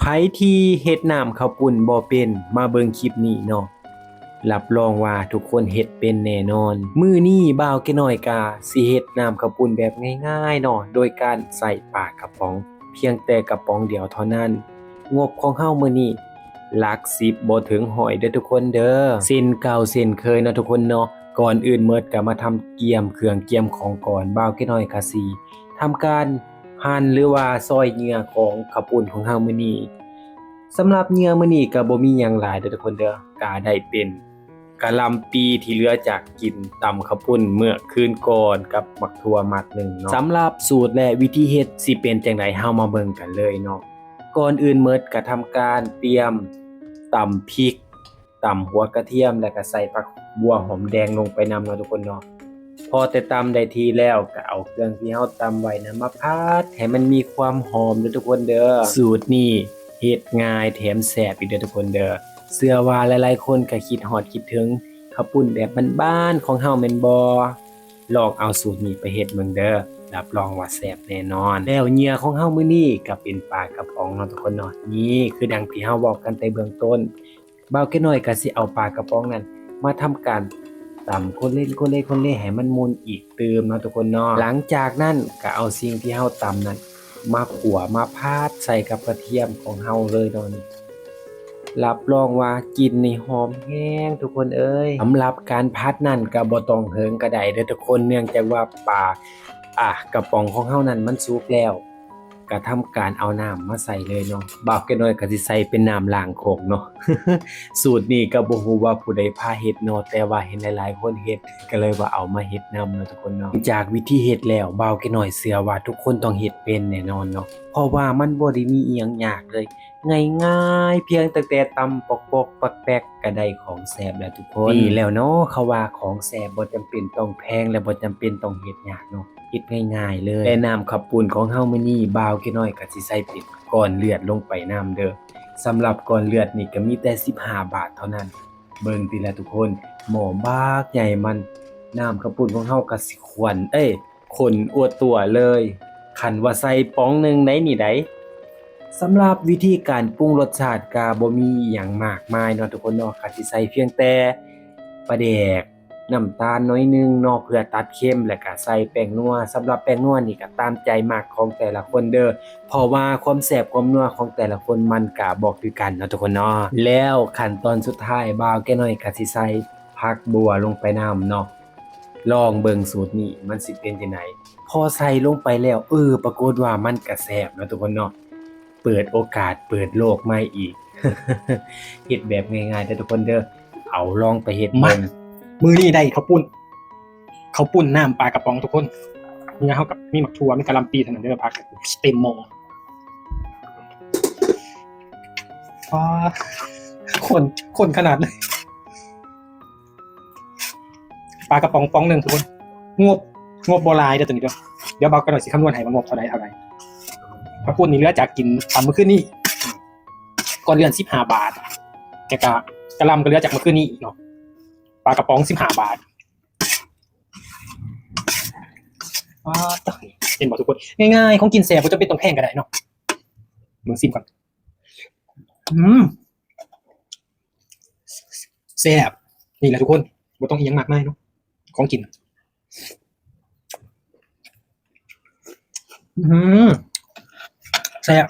ໃຜທີ່ເຮັດນ້ຳເຂົ້າປຸ້ນບໍ່ເປັນ ມາເບິ່ງຄລິບນີ້ເນາະ ຮັບຮອງວ່າທຸກຄົນເຮັດເປັນແນ່ນອນ. ມື້ນີ້ບ່າວແກ່ນ້ອຍກະຊິເຮັດນ້ຳເຂົ້າປຸ້ນແບບງ່າຍໆເນາະ ໂດຍການໃຊ້ປາກະປ໋ອງ ພຽງແຕ່ກະປ໋ອງດຽວເທົ່ານັ້ນ. ງົບຂອງເຮົາມື້ນີ້ຫຼັກສິບບໍ່ເຖິງຮ້ອຍເດີທຸກຄົນເດີ. ເຊັ່ນເກົ່າເຊັ່ນເຄີຍເນາະທຸກຄົນເນາະ, ກ່ອນອື່ນໝົດກະມາທຳກຽມເຄື່ອງກຽມຂອງກ່ອນ. ບ່າວແກ່ນ້ອຍກະຊິທຳການ ຫັ່ນ ຫຼືວ່າຊອຍເຫຍື່ອຂອງເຂົ້າປຸ້ນຂອງເຮົາມື້ນີ້. ສຳລັບເຫຍື່ອມື້ນີ້ກະບໍ່ມີຫຍັງຫຼາຍເດີທຸກຄົນເດີ, ກະໄດ້ເປັນກະຫຼ່ຳປີທີ່ເຫຼືອຈາກກິນຕຳເຂົ້າປຸ້ນເມື່ອຄືນກ່ອນກັບໝາກຖົ່ວໝາກໜຶ່ງເນາະ. ສຳລັບສູດ ແລະ ວິທີເຮັດຊິເປັນຈັ່ງໃດ ເຮົາມາເບິ່ງກັນເລີຍເນາະ. ກ່ອນອື່ນໝົດກະທຳການຕຽມຕຳພິກ ຕຳຫົວກະທຽມ ແລ້ວກະໃສ່ຜັກບົ່ວຫອມແດງລົງໄປນຳເນາະທຸກຄົນເນາະ. ພໍແຕ່ຕຳໄດ້ທີ່ແລ້ວ ກະເອົາເຄື່ອງທີ່ເຮົາຕຳໄວ້ນຳມາຜັດໃຫ້ມັນມີຄວາມຫອມເດີທຸກຄົນເດີ. ສູດນີ້ເຮັດງ່າຍແຖມແຊບອີກເດີທຸກຄົນເດີ. ເຊື່ອວ່າຫຼາຍໆຄົນກະຄິດຮອດຄິດເຖິງເຂົ້າປຸ້ນແບບບ້ານໆຂອງເຮົາແມ່ນບໍ່? ລອງເອົາສູດນີ້ໄປເຮັດເບິ່ງເດີ, ຮັບຮອງວ່າແຊບແນ່ນອນ. ແລ້ວເຫຍື່ອຂອງເຮົາມື້ນີ້ກະເປັນປາກະປ໋ອງເນາະທຸກຄົນເນາະ. ນີ້ຄືດັ່ງທີ່ເຮົາເວົ້າກັນແຕ່ເບື້ອງຕົ້ນ. ບ່າວແກ່ນ້ອຍກະຊິເອົາປາກະປ໋ອງນັ້ນມາທຳການຕຳຄົນເລ ຄົນເລ ຄົນເລ ໃຫ້ມັນໝຸ່ນອີກຕື່ມເນາະທຸກຄົນເນາະ. ຫຼັງຈາກນັ້ນກະເອົາສິ່ງທີ່ເຮົາຕຳນັ້ນມາຂົ້ວມາຜັດໃສ່ກັບກະທຽມຂອງເຮົາເລີຍເນາະ. ຮັບຮອງວ່າກິ່ນນີ້ຫອມແຮງທຸກຄົນເອີຍ. ສຳລັບການຜັດນັ້ນກະບໍ່ຕ້ອງເຫິງກະໄດ້ເດີທຸກຄົນ, ເນື່ອງຈາກວ່າປາ ອາ ກະປ໋ອງຂອງເຮົານັ້ນມັນສຸກແລ້ວ. ກະທຳການເອົານ້ຳມາໃສ່ເລີຍເນາະ. ບ່າວແກ່ນ້ອຍກະຊິໃສ່ເປັນນ້ຳລ້າງໂຄກເນາະ. ສູດນີ້ກະບໍ່ຮູ້ວ່າຜູ້ໃດພາເຮັດເນາະ, ແຕ່ວ່າເຫັນຫຼາຍໆຄົນເຮັດ ກະເລີຍວ່າເອົາມາເຮັດນຳເນາະທຸກຄົນເນາະ. ຈາກວິທີເຮັດແລ້ວ ບ່າວແກ່ນ້ອຍເຊື່ອວ່າທຸກຄົນຕ້ອງເຮັດເປັນແນ່ນອນເນາະ, ເພາະວ່າມັນບໍ່ໄດ້ມີອີ່ຫຍັງຍາກເລີຍ, ງ່າຍໆ ພຽງຕັ້ງແຕ່ຕຳປອກໆແປັກໆ ກະໄດ້ຂອງແຊບແລ້ວທຸກຄົນ. ນີ້ແລ້ວເນາະ ເຂົາວ່າຂອງແຊບບໍ່ຈຳເປັນຕ້ອງແພງ ແລະ ບໍ່ຈຳເປັນຕ້ອງເຮັດຍາກເນາະ. ເຮັດງ່າຍໆເລີຍ. ແລະ ນ້ຳເຂົ້າປຸ້ນຂອງເຮົາມື້ນີ້ ບ່າວແກ່ນ້ອຍກະຊິໃສ່ເປັນກ້ອນເລືອດລົງໄປນຳເດີ. ສຳລັບກ້ອນເລືອດນີ້ກະມີແຕ່ສິບຫ້າບາດເທົ່ານັ້ນ. ເບິ່ງຕິລະທຸກຄົນ, ໝໍ້ບັກໃຫຍ່ມັນ, ນ້ຳເຂົ້າປຸ້ນຂອງເຮົາກະຊິຂວັນ ເອີຍ ຂຸ້ນອົວຕົວເລີຍ. ຄັນວ່າໃສ່ປ໋ອງໜຶ່ງໃດນີ້ໃດ. ສຳລັບວິທີການປຸງລົດຊາດກະບໍ່ມີອີ່ຫຍັງມາກມາຍເນາະທຸກຄົນເນາະ, ກະຊິໃສ່ພຽງແຕ່ປາແດກ ນ້ຳຕານໜ້ອຍໜຶ່ງເນາະ ເພື່ອຕັດເຄັມ ແລ້ວກະໃສ່ແປ້ງນົວ. ສຳລັບແປ້ງນົວນີ້ກະຕາມໃຈມັກຂອງແຕ່ລະຄົນເດີ ເພາະວ່າຄວາມແຊບຄວາມນົວຂອງແຕ່ລະຄົນມັນກະບໍ່ຄືກັນເນາະທຸກຄົນເນາະ. ແລ້ວຂັ້ນຕອນສຸດທ້າຍ ບ່າວແກ່ນ້ອຍກະຊິໃສ່ຜັກບົ່ວລົງໄປນຳເນາະ. ລອງເບິ່ງສູດນີ້ມັນຊິເປັນຈັ່ງໃດ. ພໍໃສ່ລົງໄປແລ້ວ ເອີ ປາກົດວ່າມັນກະແຊບເນາະທຸກຄົນເນາະ. ເປີດໂອກາດເປີດໂລກໃໝ່ອີກ. ເຮັດແບບງ່າຍໆເດີທຸກຄົນເດີ. ເອົາລອງໄປເຮັດເບິ່ງ. ມາ ມື້ນີ້ໄດ້ເຂົ້າປຸ້ນ ເຂົ້າປຸ້ນນ້ຳປາກະປ໋ອງທຸກຄົນ. ເຫຍື່ອເຮົາກະມີໝາກຖົ່ວ ມີກະຫຼ່ຳປີເທົ່ານັ້ນເດີ, ຜັກເຕັມໝໍ້. ປາ ຂ້ນ ຂ້ນຂະໜາດເລີຍ. ປາກະປ໋ອງປ໋ອງໜຶ່ງທຸກຄົນ. ງົບ ງົບບໍ່ຫຼາຍເດີໂຕນີ້ເດີ. ດຽວບ່າວກະນ້ອຍຊິຄຳນວນໃຫ້ວ່າງົບເທົ່າໃດເທົ່າໃດ. ເຂົ້າປຸ້ນນີ້ເຫຼືອຈາກກິນຕຳມື້ຄືນນີ້ ກ້ອນເລືອດສິບຫ້າບາດ, ແລ້ວກະກະຫຼ່ຳກະເຫຼືອຈາກມື້ຄືນນີ້ເນາະ. ປາກະປ໋ອງສິບຫ້າບາດ. ປາດ ເຫັນບໍ່ທຸກຄົນ? ງ່າຍໆ ຂອງກິນແຊບ ບໍ່ຈຳເປັນຕ້ອງແພງກະໄດ້ເນາະ. ເບິ່ງ ຊີມກ່ອນ. ອືມ ແຊບ. ນີ້ແຫຼະທຸກຄົນ, ບໍ່ຕ້ອງອີ່ຫຍັງມາກມາຍເນາະ ຂອງກິນ. ອືມ ແຊບ.